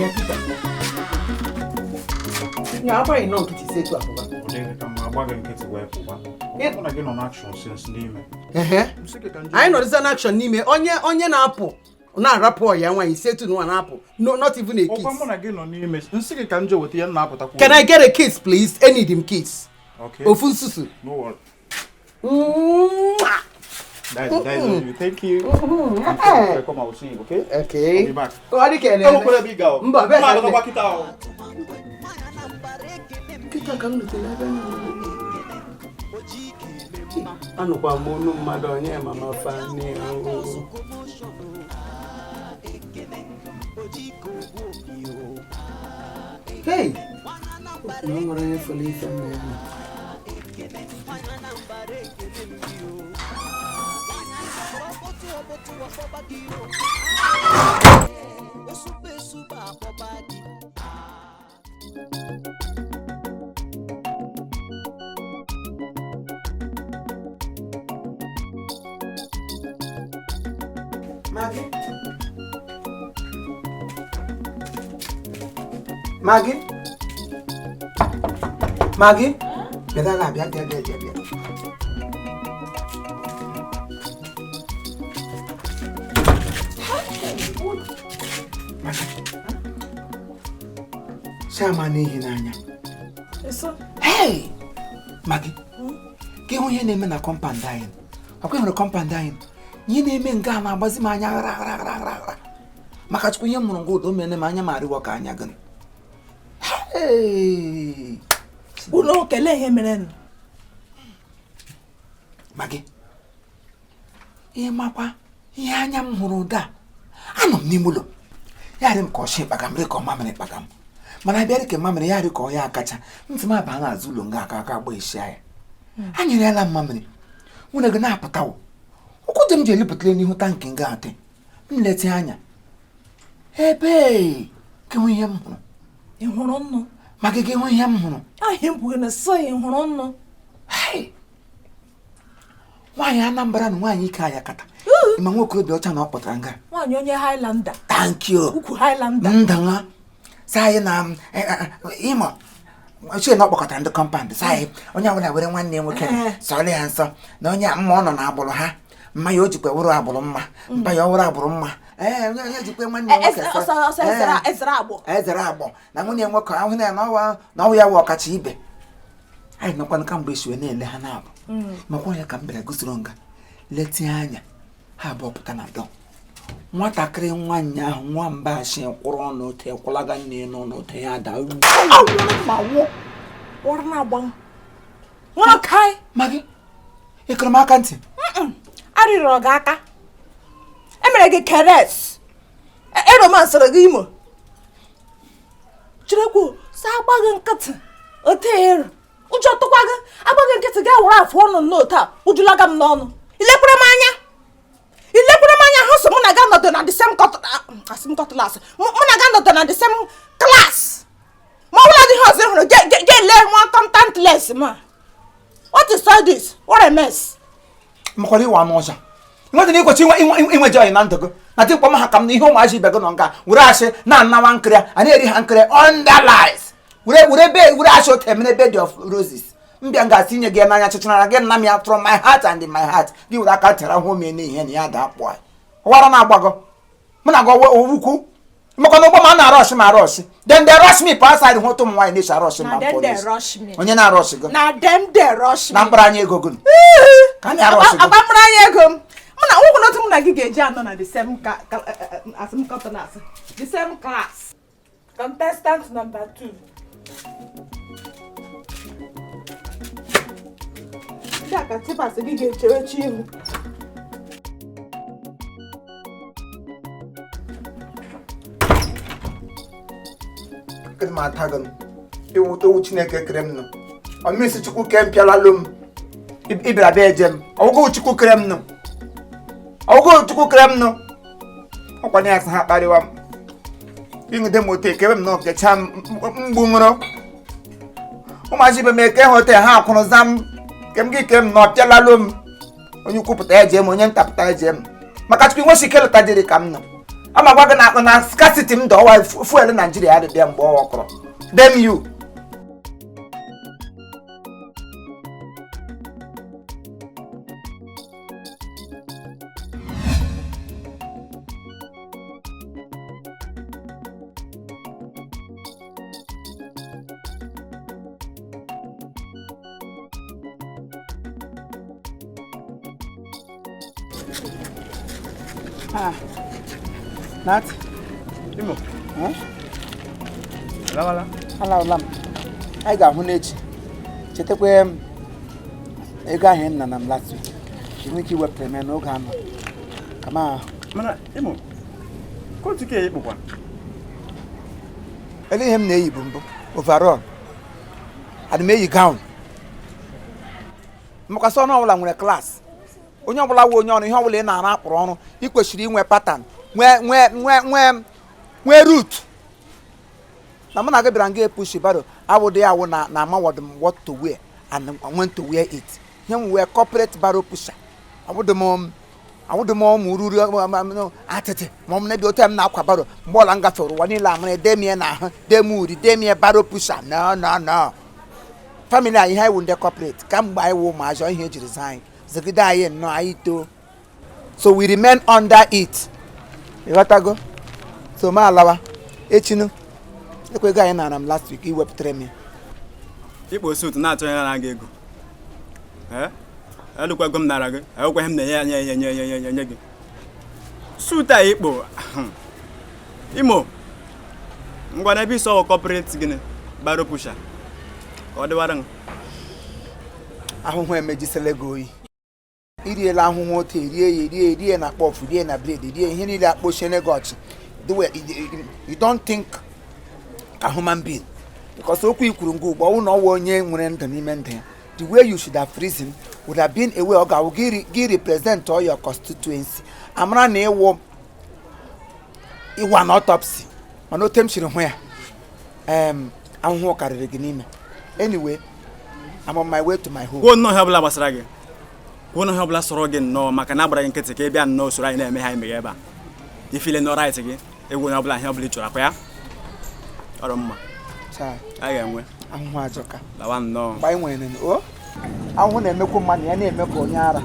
Bịa kịta. Ya agbaghị nọ nkịtị si etu apụba. Ọ dịghị ka mma agba gị nkịtị wee pụba. Mụ na gị nọ n'action since n'ime. Ehe. Anyị nọrịza n'action n'ime onye onye na-apụ na-arapụ ọya nwaanyị si etu nwa na-apụ. No, not even a Ọkwa mụ kiss. na gị nọ n'ime, nsị gị ka m jee weta ihe m na-apụtakwa. Can I get a kiss, please? I need him kiss. Okay. Ofu nsusu. No worry. Mwah. That is on you. Thank you. Okay. Come, I will see you, okay? Okay. I'll be back. Ka ọ dị ka elele. Enwekwara ebe ị ga o. Mba, bịa ka Mma nne. alọtakwa kịta o. Kịta ka m rutere ebe m nọ. Anụkwa m olu mmadụ onye mama fani o. Hey! Na o nwere onye fọrọ ife m na ya nọ. Maggie? Maggie? Maggie? Bịa bịa bịa bịa bịa bịa bịa. Maggie. Chiama n'ihi n'anya. Hey! Maggie, ka ịhụ ihe na-eme na compound anyị. Ọkwa ị hụrụ compound anyị. Ihe na-eme nke a na-agbazi m anya aghara aghara aghara aghara aghara. Maka Chukwu ihe m hụrụ ngwa ụda o mere m anya m arịwọ ka anya gị. Hey! Unu kelee ihe mere nụ. Maggie, ihe makwa ihe anya m hụrụ ụda a, anọ m n'ime ụlọ ya rị m ka ọchị kpaga m rị ka ọmamịrị kpaga m mana abịa rị ka mamịrị ya rị ka ọ ya akacha ntị m aba n'azụ ụlọ nga aka aka agba isi ya anyere m mamịrị nwunye gị na-apụtawo ụkwụ dị m ji elipụtara n'ihu tankị nga atị m leta anya ebe ka hụ ihe m hụrụ. Ị hụrụ nnụ? Maka gị hụ ihe m hụrụ. Ahịa m kwuru na sọ ị hụrụ nnụ. Hey! Nwaanyị Anambra na nwaanyị ike aya kata ma nwa okorobịa ọcha na ọ kpọtara nga. Nwaanyị onye Highlander. Thank you. Ukwu Highlander. Ndanga sị anyị na ịma ochie na ọ kpọkọtara ndị compound sị anyị onye ọbụla were nwanne ya nwoke sọrọ ya nsọ na onye a mma ọ nọ n'agbụrụ ha mma ya o jikwa wụrụ agbụrụ mma mpa ya ọ wụrụ agbụrụ mma ee onye onye jikwa nwanne ya nwoke Ọsọ ezere agbọ. Ezere agbọ na nwunye nwoke ahụ na ya na ọwa na ọwụ ya wụ ọkacha ibe anyị nọkwanụ kamgbe esi wee na-ele ha na-abụ makwa ya ka m bịara gosoro nga letie anya ha abụọ pụta na dọ nwatakịrị nwaanyị ahụ nwamba ashị kwụrụ ọnụ ote kwụlaga nne ya n'ọnụ ote ya ada. Ma wụ. Wọrọ na-agba. Nwoke anyị. Ma gị ịkụrụ m aka ntị. Arịrịọ gị aka. Emere gị keres. Eromansịrị gị Imo. Chirekwu sa agba gị nkịtị. Ote eru. Ụjọ tụkwa gị. Agba gị nkịtị gaa were afụ ọnụ nnọọ taa. Ujulaga m n'ọnụ. Ilekwere m anya. Ilekwere m anya hụ sọ mụ na gị nọdụ na the same asị m cutlass. Mụ na gị nọdụ na the same class. Ma ọ bụla dị ihe ọzọ ị hụrụ ga-ele nwa contact lens ma. What is all this? What a mess. Makwara ịwa anụ ọcha nwetara ikwechi inwe joy na ndụ gị na dịkwa m ha ka m na ihe ụmụazị ibe gị nọ nga were asị na-anawa nkịrị a na-eri ha nkịrị underlies were were be were asị otu emere bed of roses mbịa nga asị inye gị ya n'anya chịchịnara gị nna m ya tụrụ my heart and my heart gị were aka tara hụ m n'ihe na ya daa kpụọ ụwara na-agbagọ mụ na gị owukwu maka na ụgbọ ma a na-arọshị ma arọshị then they rush me outside hụ ụtụ ụmụ nwaanyị na-echi arọshị ma Na them m they pụọ rush me. onye na-arọshị gị Na them they rush na me. mkpụrụ anya ego gị ka a na-arọshị gị Agba mkpụrụ anya ego m. Mụ na nwụkwụ n'otu mụ na gị ga-eji anọ na the same asị m cutlass. The same class. Contestant number 2. Ndị a ka tipas gị ga-echewe chi ihu. Kiri m ata gị iwu ewu Chineke kere m nụ ọmịsị Chukwu ke m pịalalụ m ịbịara bịa eje m ọgwụgwụ Chukwu kere m nụ ọgwụgwụ Chukwu kere m nụ ọkwa ya sị ha kparịwa m ịṅụde m ote ekebe m na okecha m mgbu nwụrụ ụmụazị ibe m eke ha ote ha akwụrụ za m ke m gị ke m na ọ pịalalụ m onye ukwu pụta eje m onye nta pụta eje m maka Chukwu nwesi ike lụta dịrị ka m nọ Ama gwa gị na scarcity m dọwa fuel Naijiria adịbịa mgbe ọ kọrọ. Damn you. Ah. Nat. Imo. Eh? Alawala. Alawala m. Anyị ga-ahụ n'echi. Chetakwa m ego ahụ m nana m last week. Enwe ike iwepụtara m ya n'oge anọ. Kama. Mana Imo, kootu ka ekpukwa. Ele ihe m na-eyi bụ mbụ overall. Adị m eyi gown. Makwasị ọnụ ọbụla nwere class. Onye ọbụla wụ onye ọrụ ihe ọbụla ị na-ara akpụrụ ọrụ ị kwesịrị inwe pattern nwee nwee nwee nwee nwee route. Na mụ na gị bịara nga epushi barrow awụdị awụ na na amawọdụ m what to wear and when to wear it. Ihe m wee corporate barrow pusher. Awụdị m awụdị m ụmụ ruru atịtị ma ọ m na-ebi otu m na-akwa barrow mgbe ọla m gafere ụwa niile amara demie na ahụ dem uri demie barrow pusher. No no no. Family anyị ihe anyị wụ ndị corporate kamgbe anyị wụ ụmụazị ihe ejiri zaa anyị zigide anyị nnọọ anyị too, so we remain under it. Ịghọtago? So ma alawa echinu ekwe ego anyị nara m last week iwepụtara m ya. Ikpo suit na-atụ anya na gị ego. Elukwa ego m nara gị, ekweghị m na-enye nye nye nye nye nye gị. Suit a ikpo. Imo. Ngwa na ebe isi ọwụ corporate gịnị barrow pusher. Ka ọ dịwara m. Ahụhụ emejisela gị oyi. Iriela ahụhụ otu erie ya erie erie na kpọfụ rie na bred rie ihe niile akpọchiene gị ọchị. You don't think ka human being because okwu i kwuru ngwa ugbo ọnwụ na ọwụ onye nwere ndụ n'ime ndụ ya. The way you should have reasoned would have been a way ọ ga-awụ gị represent all your constituency. Amara na ịwụ ịwa na autopsy mana ote m siri hụ ya ahụhụ karịrị gị n'ime. Anyway, I'm on my way to my home. Kwuo nnọọ ihe ọbụla gbasara gị. Kwuo nnọọ ihe ọbụla sọrọ gị nnọọ maka na agbara gị nkịtị ka ị bịa nnọọ soro anyị na-eme ha anyị meghe ebe a. Ifile nọ right gị, egwu onye ọbụla ihe ọbụla ị chọrọ akwa ya. Ọrụ mma. Anyị ga-enwe. Ahụhụ ajọka. Lawa nnọọ. Mgbe anyị nwere o ahụhụ na-emekwu mmadụ ya na-eme ka onye ara.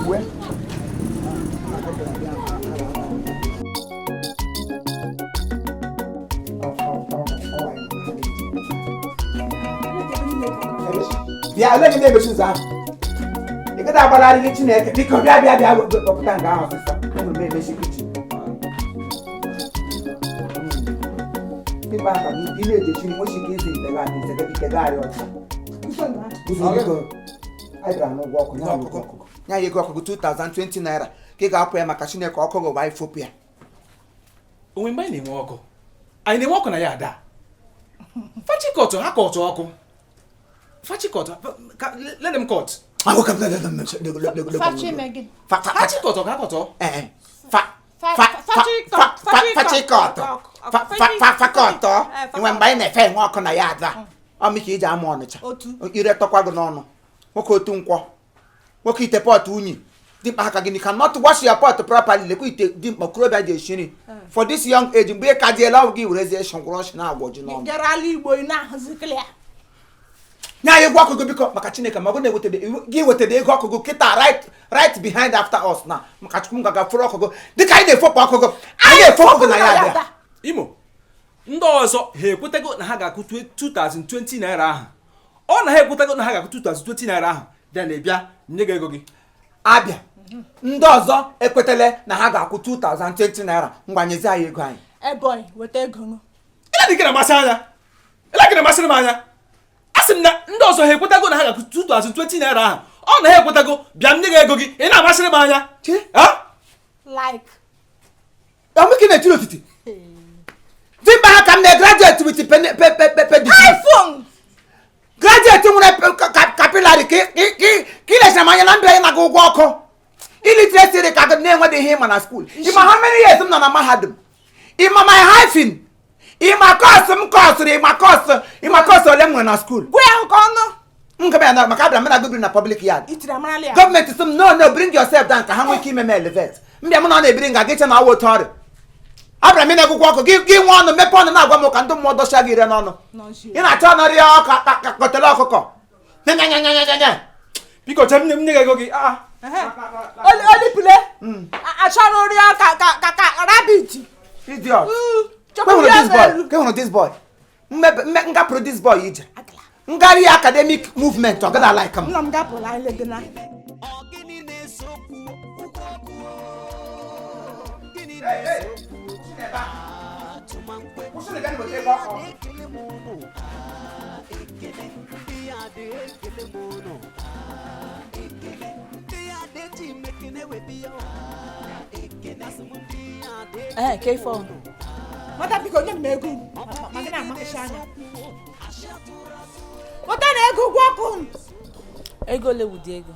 Uwe. Bịa ole gị na-emechi ụzọ ahụ ị gaghị agbalarịrị Chineke biko bịa bịa bịa wepụta nga ahụ ọsịsọ enwere m emechi kichin ịkpa aka gị ị na-ejechi nwechi ike izi itegharị ọcha biko anyị bịara n'ụgwọ ọkụ nye anyị ego ọkụ gị 2020 naira ka ị ga-akwụ ya maka Chineke ọkụ gị gbaa ifopụ ya. Onwe mgbe anyị na-enwe ọkụ anyị na-enwe ọkụ na ya ada fachikọtụ ha kọtụ ọkụ fachikọtụ let them cut. Fachikọtụ ha kọtụ. Fachikọtụ fakọtụ enwe mgbe anyị na-efe enwe ọkụ na ya ada ọmị ka iji ama Ọnịcha ire tọkwa gị n'ọnụ nwoke otu nkwọ nwoke ite pọtụ unyi dimkpa aka gị cannot wash your pot properly lekwa ite dimkpa okorobịa ji esi nri for this young age mgbe ị ka dị elu ọgwụ gị werezie shọngwụrọ shi na-agwọ ji n'ọnụ nye anyị ego ọkụ gị biko maka Chineke ma ọ gị wetara ego ọkụ gị kịta right behind after us na maka Chukwu m gaga fụrụ ọkụ gị dịka anyị na-efopụ ọkụ gị anyị na-efopụ gị na ya abịa. Imo ndị ọzọ ha ekwetego na ha ga-akwụ 2020 naira ahụ ọ na ha ekwetego na ha ga-akwụ 2020 naira ahụ bịa na ịbịa nye gị ego gị. Abịa ndị ọzọ ekwetele na ha ga-akwụ 2020 naira ngwa nyezi anyị ego anyị. Eboy weta ego m. Ele dị na-amasịrị m anya a sị m na ndị ọzọ ha ekwetago na ha ga-akwụ 2020 naira ahụ ọ na ha ekwetago bịa nye gị ego gị ị na-amasịrị m anya. Like amụke na-etiri otiti dimkpa ha ka m na-graduate with iPhone graduate nwere capillary ka ị lechara m anya na mbịa na gị ụgwọ ọkụ illiteracy ka gị na-enweghị ihe ịma na skuul ịma how many years m nọ na mahadum ịma my hyphen ịma kọọsụ m kọọsụrụ ịma kọọsụ ole m nwere na skuul gwa ya nke ọnụ m gaba ya maka abịara m na gị na public yard gọọmenti sị m no no bring yourself down ka ha nwee ike ime m elevate mbịa m na ọ na-ebiri nga gị che na ọwụ otu ọrịa Abịara m ịna-akwụkwọ ọkụ gị, gị nwe ọnụ mepe ọnụ na-agwa m ka ndị mmụọ dọcha gị ire n'ọnụ. Ị na-achọ ọnụ rịa ọka ka kọtele ọkụkọ. Nya nya nya nya nya nya. Biko chere m nye gị ego gị. Ah. Olipule achọrọ nri ka ka ka ka rabbit. Idiot. Ke hụrụ this boy? Ke hụrụ this boy? Mme ngapụrụ this boy ije. Ngari academic movement ọ gada like m. Nna m gapụrụ anyị legana. Ee, ka ife ọnụ. Nwata, biko nye m ego m. Ma gị na-amakịcha anya. Nwata na ego ụgwọ ọkụ m. Ego ole wụdị ego?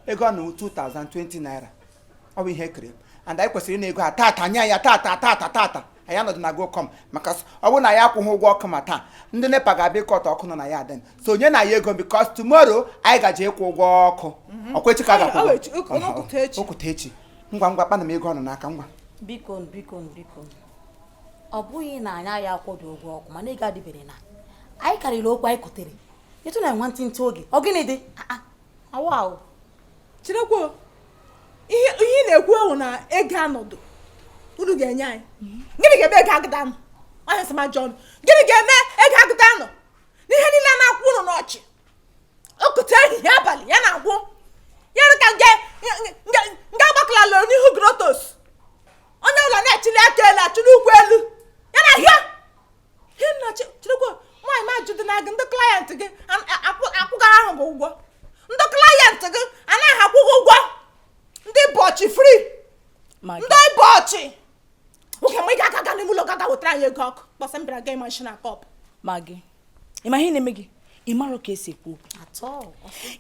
Ego ọ na 2020 naira. Ọ bụ ihe ekere. And anyị kwesịrị ịna ego a tata, nye ya tata tata tata. Anyị anọdụ na gocom maka ọ bụrụ na ya akwụghị ụgwọ ọkụ ma taa, ndị NEPA ga-abịa ịkọta ọkụ nọ na ya adịn. So onye na ya ego, because tomorrow anyị gaje ịkwụ ụgwọ ọkụ. Ọkwa echi ka a ga-akwụ Ọ ụgwọ? echi, ụkụta echi. Ụkụta echi. Ngwa ngwa, kpana m ego ọ nọ n'aka, ngwa. Biko, biko, biko, ọ bụghị na anyị agha akwụdo ụgwọ ọkụ, mana ego adịbere na anyị karịrị okwu anyị kotere ịtụ na nwantịntị oge. Ọ gịnị dị? Ah, ah, awa ahụ. Chirekwo, ihe ihe ị na-ekwu ewu na ego anọdụ unu ga-enye anyị, gịnị ga-eme ego agụda nọ? Onye sị ma John, gịnị ga-eme ego agụda nọ n'ihe niile na-akwụ unu n'ọchị okụta ehihie abalị ya na-akwụ ya dị ka nge nge agbakọla n'ihu grotos, onye ụlọ na-echili aka elu, achịli ụkwụ elu ya na ahịa ihe nna. Chirekwo, nwaanyị m ajụdị na gị, ndị client gị akwụgara ahụ gị ụgwọ? Ndị client gị anaghị akwụ gị ụgwọ? Ndị bọchị free. Ma ndị bọchị nwoke, mgbe ị ga-aga aga n'ime ụlọ gaga wetara anyị ego ọkụ kpọsa m bịara ga machine na kọp. Ma gị, ị ma ihe na-eme gị? Ị marọ ka esi ekwu okwu. Atọ.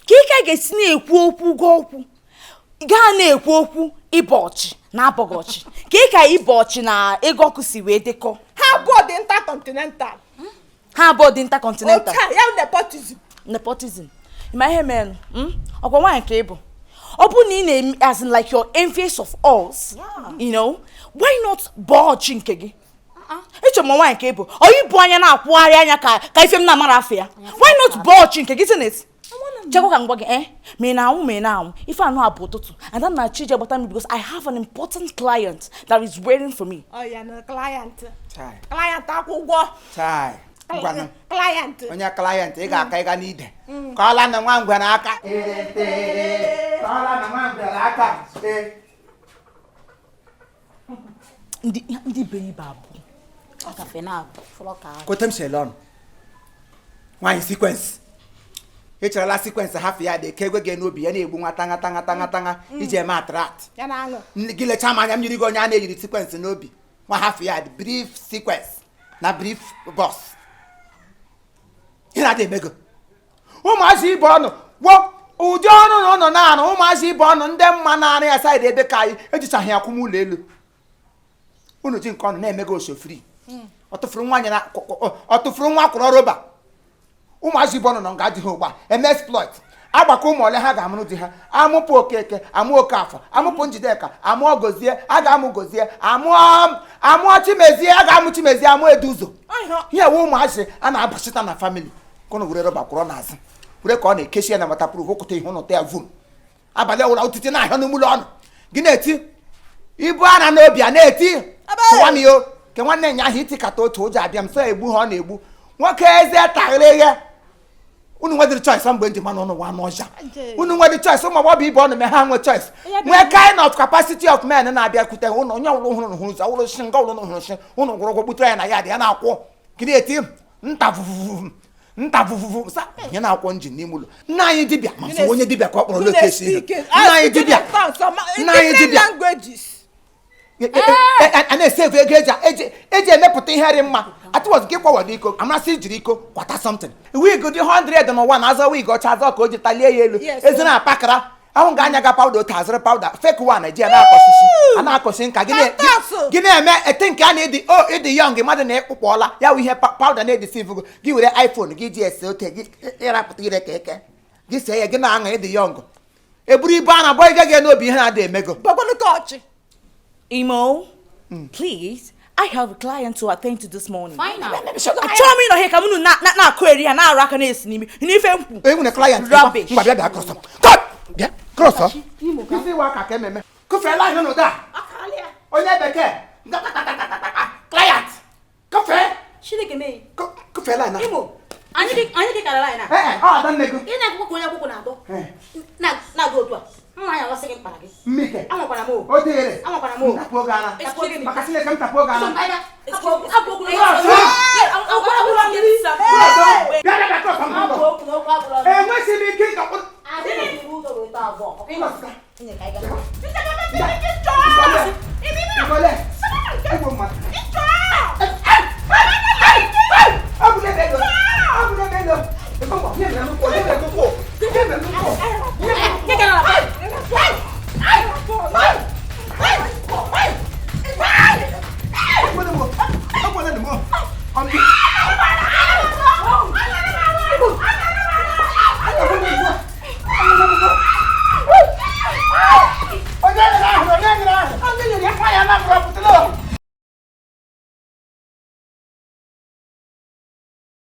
Ka ike ga-esi na-ekwu okwu ụgwọ okwu gaa na-ekwu okwu ịbọ ọchị na abọghị ọchị, ka ị ka ịbọ ọchị na ego ọkụ si wee dịkọ. Ha abụọ dị intercontinental. Ha abụọ dị intercontinental. Otu a ya nepotism. Nepotism. Ị ma ihe mere? Ọkwa nwaanyị ka ị bụ. Ọ bụ na ị na-eme as in like you're envious of us, why not bọọ ọchị nke gị? Eche m nwaanyị ka ị bụ, ọ ịbụ anya na-akwụgharị anya ka ife m na-amara afọ ya. Why not bọọ ọchị nke gị? Isn't chekwa ka m gwa gị, ma ị na-anwụ, ma ị na-anwụ ife anụ a bụ ụtụtụ, and I'm na chi je gbata m because I have an important client that is waiting for me. Ọ ya na client. Chai. Client akwụ ụgwọ. Chai. Ngwanụ. Client. Onye client, ị ga-aka ịga n'ide. Ka ọla na nwa ngwere aka. Ka ọla na nwa ngwere aka. Ee. Ndị iberibe abụọ. Agafe na fọlọ ka ahụ. Kote m si ele ọnụ. Nwaanyị sequence. Ị cherela sequence hafụ ya dị ka egwe gị n'obi ya na-egbu nwa tanga tanga tanga tanga iji eme attract. Ya na aṅụ. Gị lechaa m anya, m yiri gị onye a na-eyiri sequence n'obi. Nwa hafụ ya dị brief sequence na brief boss. Ihe na-adị emego. Ụmụazị ibe ọnụ wo ụdị ọrụ na ụnọ na-arụ, ụmụazị ibe ọnụ ndị mma na-arụ ya side ebe ka anyị ejichaghị ya kwụm ụlọ elu. Unu ji nke ọnụ na-emego osofri. Ọ tụfuru nwa anya na ọ tụfuru nwa kwụrụ rọba. Ụmụazị ibe ọnụ nọ nga adịghị ụgba eme exploit agbakọ ụmụ ole ha ga-amụrụ di ha amụpụ Okeke, amụ Okafọ, amụpụ Njideka, amụọ Gozie, a ga-amụ Gozie, amụọ amụọ Chimezie, a ga-amụ Chimezie, amụọ Eduzo. Ihe ewe ụmụazị a na-abachita na family ka ụnụ were rọba kwụrọ n'azụ were ka ọ na-ekechi ya na waterproof ụkụta ihe ụnụ ya vum abalị ọwụla ụtụtụ na-ahịa n'ime ụlọ ọnụ gị na-eti ibu ara n'obi a na-eti tụwamio ke nwanne nya ahụ itikata otu ụjọ abịa m so egbu ha ọ na-egbu nwoke eze taghịrị eghe. Unu nwedịrị choice mgbe ndị mmanụ ụnụ nwa n'ọja unu nwedị choice. Ụmụ agbọghọ ibe ọnụ mee ha nwe choice, nwee kind of capacity of men na-abịakwute ụnụ. Onye ọbụla hụrụ hụrụ ụzọ ọwụrụ shi nga ọbụla hụrụ shi ụnụ gwụrụ ụgwọ gbutere ya na ya dị ya na-akwụ gị na-eti nta vuvuvu nta vuvuvu sa ihe na-akwọ njin n'ime ụlọ. Nna anyị dibịa ma sọ onye dibịa ka ọ kpọrọ lokeshi ihe. Nna anyị dibịa, nna anyị dibịa a na-esevu ego eji emepụta ihe dị mma atụwọzụ gị kwawado iko amasị jiri iko kwata something wig dị 100 n'ụwa na azọ wig ọcha azọ ka o ji talie ya elu. Ezi na-apakara ahụ ga anya ga powder otu azụrụ powder fake one eji ya na-akọsisi a na-akọsi nka gị na-eme ete nke a na-edi o ịdị young mmadụ na-ekpụkpọla ya wụ ihe powder na-edisi gị gị were iPhone gị ji ese ote gị ịrapụta ire ka eke gị see ya gị na-aṅụ ịdị young eburu ibu a na-abọ ịga gị n'obi ihe na-adị emego. Ọchị. Imo. Please, I have a client to attend to this morning. Final. Achọrọ m ịnọ here ka unu na-akụ eri ha na-arụ aka na-esi n'imi. N'ife mkpu. E nwere client. Rubbish. Ngwa bịa bịa cross. Come. Bịa cross. Isi wa aka ka ememe. Kụfee line n'ụda a. Onye bekee. Client. Kụfee. Chineke mee. Kụfee line. Imo, anyị dị kara line a. Ee, ọ ada nne gị. Ị na-akwụkwọ ka onye akwụkwọ na-atọ. Ee. Na-aga otu a. Mma ya ọsị gị mkpara gị. Mmike. Anwakwara m o. O tinyere. Anwakwara m o. Ntapụ oge ana. Tapụ oge gịnị? Maka Chineke m tapụ oge ana. Bịa bịa bịa cross m. Enweghị m ike ịdọkpụ. Ikole. Egbo mmadụ. Ọ bụ n'ebe ego. Ọ bụ n'ebe ego. Ego mgbe, nye mere m nkwụ, nye mere m nkwụ. Nye mere m nkwụ. Nye mere m nkwụ. Ekwela m o. Ekwela m o. Ọ bụ- Onye nyere ahụ, onye nyere ahụ. Onye nyere ya, nwa ya na-abụrụ ọpụta.